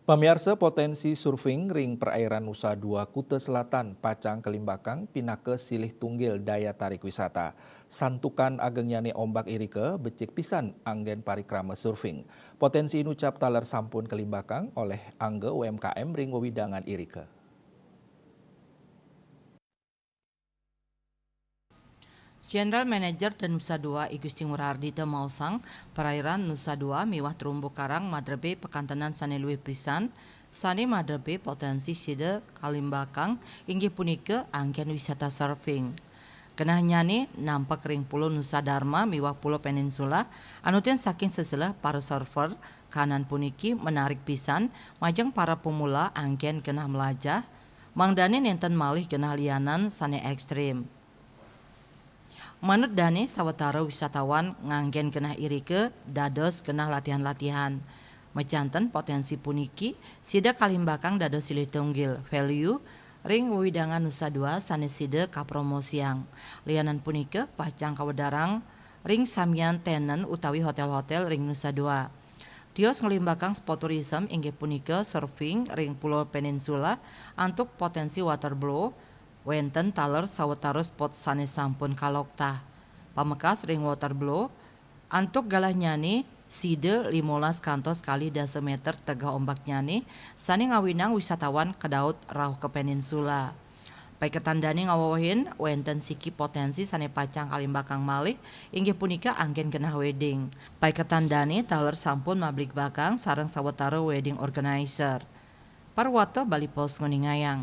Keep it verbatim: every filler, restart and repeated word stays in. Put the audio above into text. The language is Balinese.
Pamiarsa, potensi surfing ring perairan Nusa Dua Kuta Selatan pacang kalimbakang pinaka silih tunggil daya tarik wisata. Santukan agengnyane ombak irika becik pisan anggen parikrama surfing. Potensi inucap taler sampun kalimbakang oleh angga U M K M ring wewidangan irika. General Manager Danusa Dua I Gusti Ngurah Ardita maosang, perairan Nusa Dua miwah terumbu karang madrebe pakantenan sane luih pisan, sane madrebe potensi sida kalimbakang inggih punika anggen wisata surfing. Genahnyane nampek ring Pulo Nusa Dharma miwah Pulo Peninsula, anutin saking seselah para surfer, kahanan puniki menarik pisan majeng para pemula anggen genah melajah, mangdane nenten malih genah lianan sane ekstrim. Manut dane, sawatara wisatawan nganggen genah irika dados genah latihan-latihan. Majanten potensi puniki sida kalimbakang dados silih tunggil, value, ring wewidangan Nusa Dua sane sida kapromosiang. Lianan punika pacang kawedarang ring samian tenen utawi hotel-hotel ring Nusa Dua. Tios nglimbakang spot tourism inggih punika surfing ring Pulo Peninsula antuk potensi water blow, wenten taler sawatara spot sane sampun kaloktah. Pamekas ring water blow, antuk galahnyane sida limolas kantos kalih dasa meter tegeh ombaknyane, sane ngawinang wisatawan kadaut rauh ka peninsula. Paiketan dane ngawewehin wenten siki potensi sane pacang kalimbakang malih, inggih punika anggen genah wedding. Paiketan dane taler sampun mabligbakang sareng sawatara wedding organizer. Parwata Bali Post nguningayang,